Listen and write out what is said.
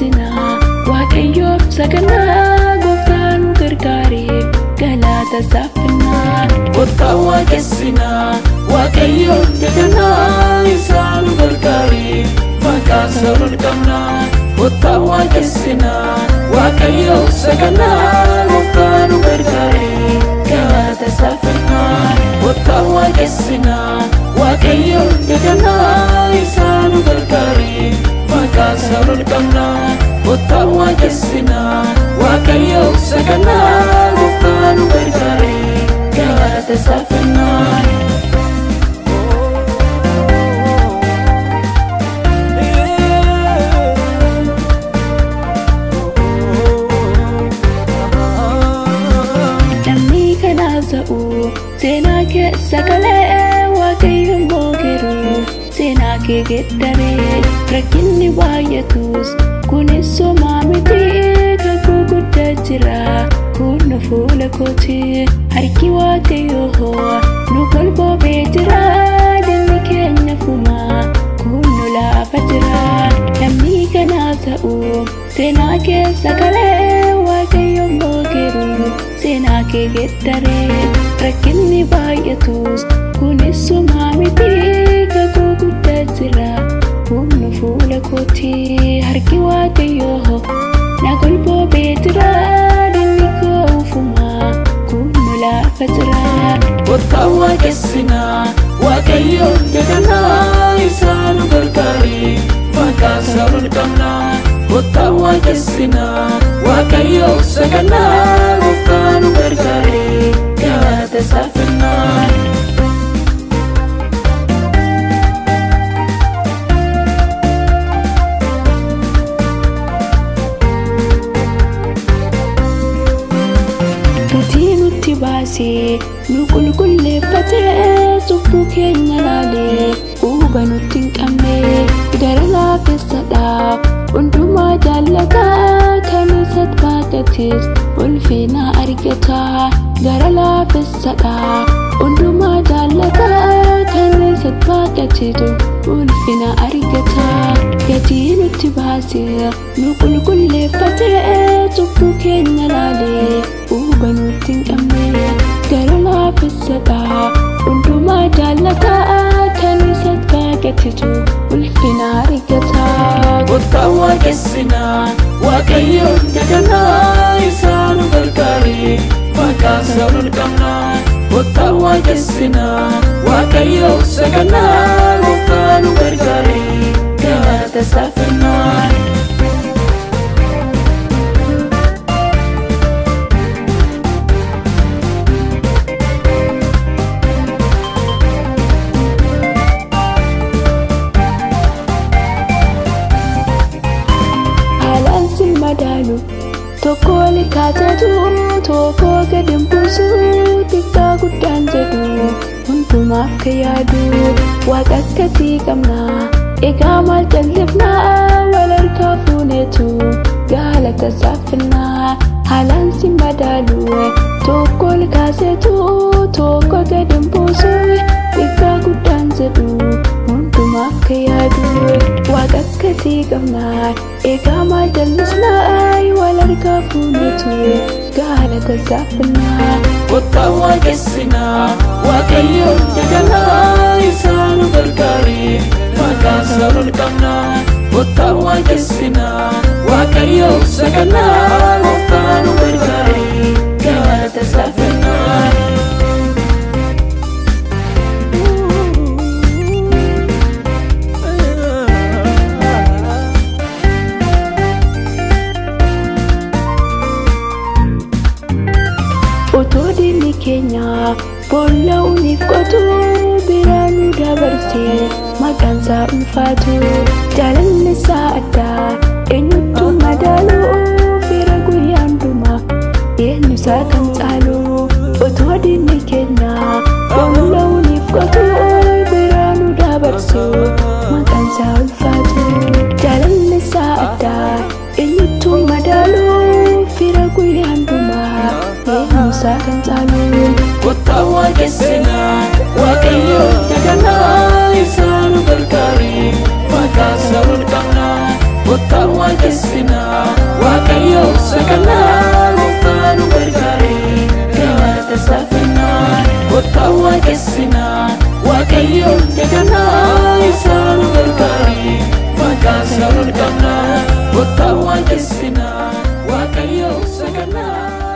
waaqessinaa Waaqayyoof saganaa gooftaa nu gargaaree galata saafinaa. Kottaa waaqessinaa Waaqayyoon jajannaa isaa nu gargaaree maqaa isaa ol qabnaa. Kottaa waaqessinaa Waaqayyoof saganaa gooftaa nu gargaaree galata saafinaa. Kottaa waaqessinaa Waaqayyoon jajannaa isaa nu gargaaree maqaa isaa ol qabnaa. Kottaa waaqessinaa Waaqayyoof saganaa gooftaa nu gargaaree galata saafinaa. Namni kanaasa'u seenaa keessa galee Waaqayyo immoo garuu seenaa kee geeddaree rakkinni baay'atus kunis somaa miti kakuu guddaa jira kun fuula kooti harki Waaqayyoo nu golboobee jira dinni keenya fumaa kun nu laafa jira. Namni kanaasa'u seenaa keessa galee Waaqayyo immoo garuu seenaa kee geeddaree rakkinni baay'atus kunis somaa miti kakuu guddaa jira kun fuula kooti harki Waaqayyoo na golboobee jira dinni koo ufumaa kun nu laafa jira. Kottaa waaqessinaa Waaqayyoon jajannaa isaa nu gargaaree maqaa isaa ol qabnaa. Kottaa waaqessinaa Waaqayyoof saganaa gooftaa nu gargaaree galata saafinaa. Gatii nutti baasee nu qulqulleeffatee cubbuu keenya laalee quba nutti hin qabne gara laafessadha hundumaa jaallataa kan isatti baaqates ulfina argata gara laafessadha hundumaa jaallataa kan isatti baaqatetu ulfina argata. Gatii nutti baasee nu qulqulleeffatee cubbuu keenya laalee quba nutti hin qabne gara laafessadha hundumaa jaallataa kan isatti baaqatetu ulfina argata. Kottaa waaqessinaa Waaqayyoon jajannaa isaa nu gargaaree maqaa isaa ol qabnaa. Kottaa waaqessinaa Waaqayyoof saganaa gooftaa nu gargaaree galata saafinaa. Haalaan si madaalu tokko ol kaasetu tokko gadi hin buusu xiqqaa guddaan jedhu hundumaaf kan yaadu waaqa akkasii qabna egaa maal callifnaa wal harkaa fuuneetu galata saafinaa. Haalaan si madaalu tokko ol kaasetu tokko gadi hin buusu xiqqaa guddaan jedhu hundumaaf kan yaadu waaqa akkasii qabna egaa maal jallisnaa wal harkaa fuuneetu galata saafinaa. Kottaa waaqessinaa Waaqayyoon jajannaa isaa nu gargaaree maqaa isaa ol qabnaa. Kottaa waaqessinaa Waaqayyoof saganaa gooftaa nu gargaaree galata saafinaa. Otoo diinni keenya boolla uniif qotu biraa nu dabarsee maqaan isaa ulfaatu jaalalli isaa addaa eenyuttu madaalu fira guyyaa hundumaa eenyu isaa kan caalu. Otoo diinni keenya boolla uniif qotu biraa nu dabarsee maqaan isaa ulfaatu jaalalli isaa addaa eenyuttu madaalu fira guyyaa hundumaa eenyu isaa kan caalu. Kottaa waaqessinaa Waaqayyoon jajannaa isaa nu gargaaree maqaa isaa ol qabnaa. Waaqessinaa, Waaqayyo saganaa gooftaa nu gargaare galata saafinaa. Kottaa waaqessinaa, Waaqayyo jajanaa isa nu gargaare maqaa isaa ol qabnaa. Kottaa waaqessinaa, Waaqayyo saganaa.